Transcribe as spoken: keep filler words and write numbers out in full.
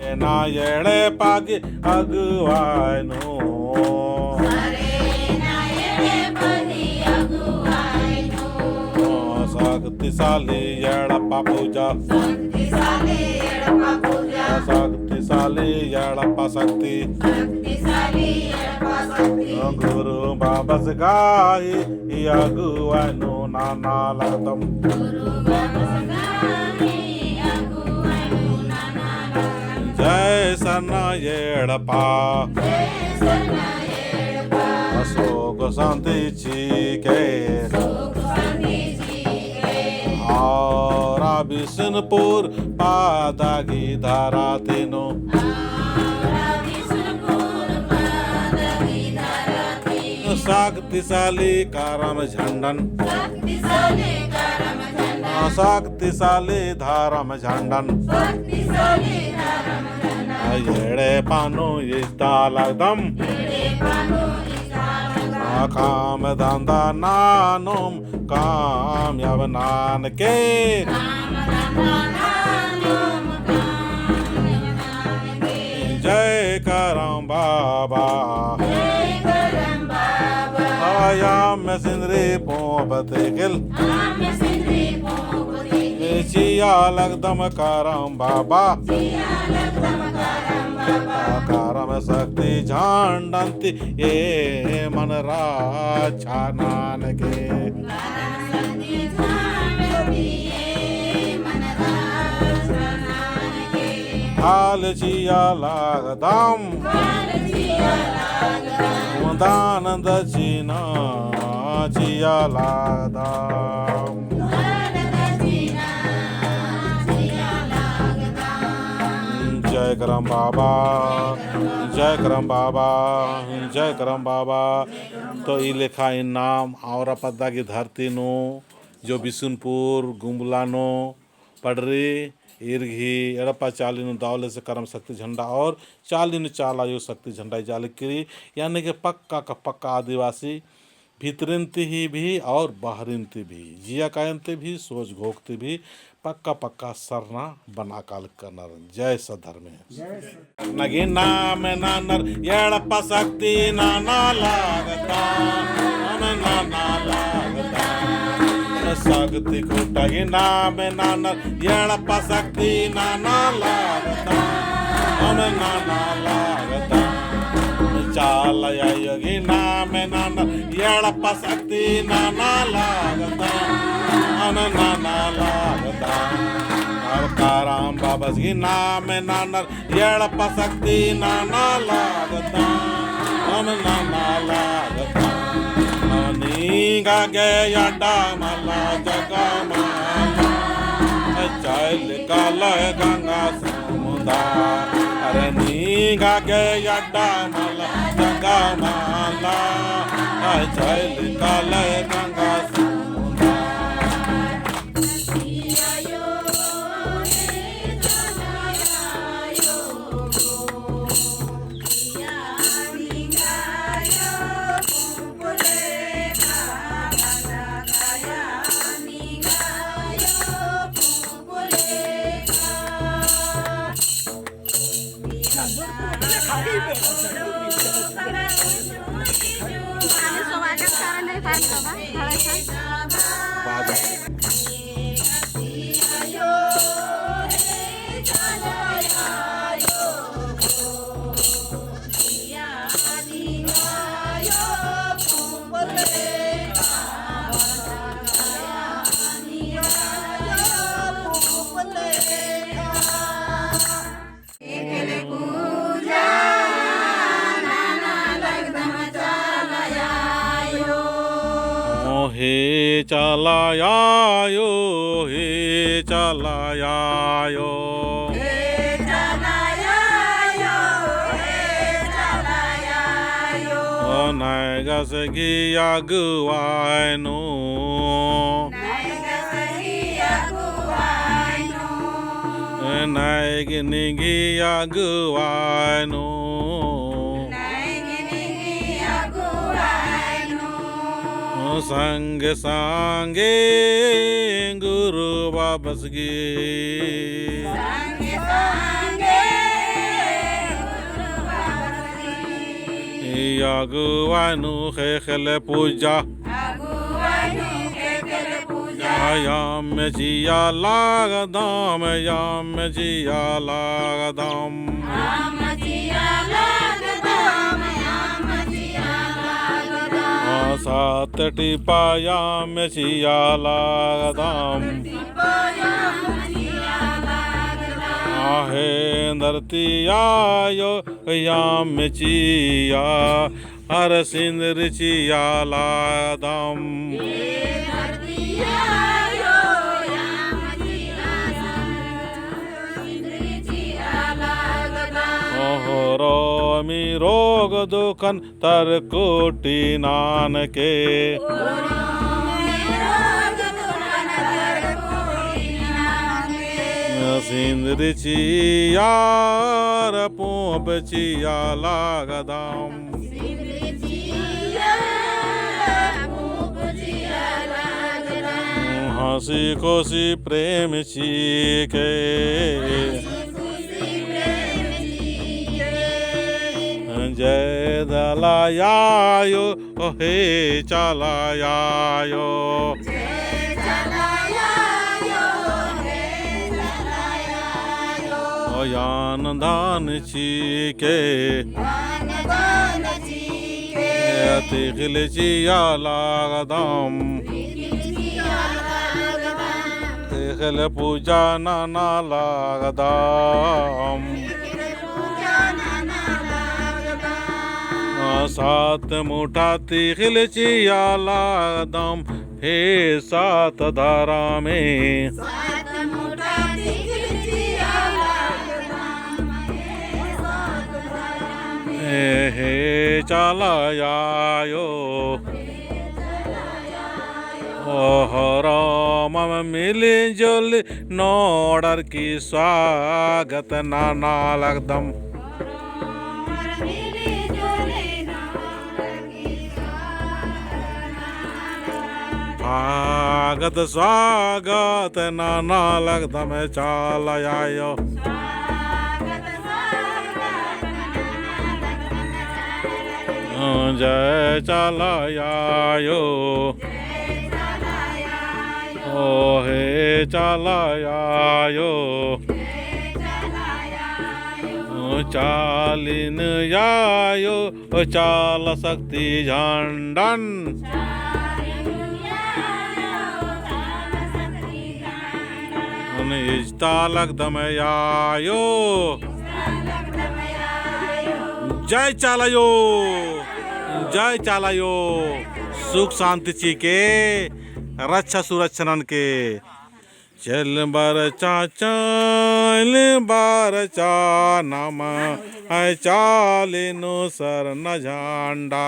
ना एड़पा गही अगुवाई नू। अरे ना एड़पा गही अगुवाई नू। शक्तिशाली एड़पा पूजा। शक्तिशाली एड़पा पूजा। शक्तिशाली एड़पा शक्ति। शक्तिशाली एड़पा शक्ति। गुरु बाबस गही अगुवाई नू नना लगदम। गुरु बाबस गही अगुवाई नू नना लगदम। जय सरना एड़पा। जय सरना एड़पा। सुख शांति चिके। सुख शांति चिके। और बिसुनपुर पद्दा गही धरती नू। और बिसुनपुर पद्दा गही धरती नू। शक्तिशाली करम झंडन। शक्तिशाली करम झंडन। शक्तिशाली धर्म झंडन। शक्तिशाली धर्म झंडन। एड़पा नू इजता लगदम। एड़पा नू इजता लगदम। काम धंधा ननुम कामयाब ननके। काम धंधा ननुम कामयाब ननके। जय करम बाबा। जय करम बाबा। आया में सिंदरी पोंप तेकिल। आया में सिंदरी पोंप तेकिल। चिआ लगदम करम बाबा। चिआ लगदम करम बाबा। करम शक्ति झंडन ती एमन रक्षा ननके। हाल चिआ लगदम। दान दक्षिणा चिआ लगदम। जय करम बाबा, जय करम बाबा, जय करम बाबा। तो ई लेखा इन्ना औरा पद्दा गही धरती नू जो बिसुनपुर गुमला नू पड़री ईर गही एड़पा चाली नू दव लेसे करम शक्ति झंडा और चाली नू चाला आयो शक्ति झंडा इजा लगी किरी, यानी कि पक्का का पक्का आदिवासी भितरिन ती ही भी और बहरिन ती भी, जिया कायन ती भी, सोच घोख ती भी पक्का पक्का सरना बना काल करना रन। जय सद्धर्मे। जय सत- नगी नाम ननर एड़पा शक्ति नना लगदम, नना लगदम। शक्ति खुटा गही नाम ननर एड़पा शक्ति नना लगदम, नना लगदम। चाला आयो गही नाम ननर एड़पा शक्ति नना लगदम, नना लगदम। और करम बाबस गही नाम ननर एड़पा शक्ति नना लगदम, नना लगदम। निंगा गे अड्डा मला जगा मला, चल काला गंगा समुंदा। अरे निंगा गे अड्डा मला जगा मला, चल काला गंगा समुंदा। ओ हे चाला आयो, हे चाला आयो। हे चाला आयो, हे चाला आयो। ओ नैगस गही अगुवाई नू। नैगस गही अगुवाई नू। नैगनी गही अगुवाई नू। नैगनी गही अगुवाई नू। संगे संगे गुरु बाबस गही। संगे संगे अगुवाई नू ख़ेख़ेल पूजा। अगुवाई नू ख़ेख़ेल पूजा। याम चिआ लगदम, याम चिआ लगदम। याम चिआ लगदम, याम चिआ लगदम। सात टिपा याम चिआ लगदम। सात टिपा याम चिआ लगदम। हे धरती आयो, याम चिआ अरा सिंदरी चिआ लगदम। ओहो रोमी रोग दुखन तरकुटी नानके। सिंदरी चिआ अरा पूंप चिआ लगदम। हँसी खुशी प्रेम चिके। जय चाला आयो, ओ हे चाला आयो। ओ यान दान चिके। तिख़िल चिआ लगदम। तिख़िल पूजा नना लगदम। सात मुठा तिख़िल चिआ लगदम। हे सात धरमे। सात मुठा तिख़िल चिआ लगदम। हे, हे चाला आयो। ओहो रोमम मिली जुली नोड़र की स्वागत नना लगदम। स्वागत स्वागत नना लगदम चाला आयो। जय चाला आयो। ओ हे चाला आयो। ओ चालिन आयो। ओ चाला शक्ति झंडन। इजता लगदम आयो। जय चाला आयो। जय चाला आयो। सुख शांति चिके। रक्षा सुरक्षा ननके। चल बरचा, चल बरचा, नम्है चाली नू सरना झंडा।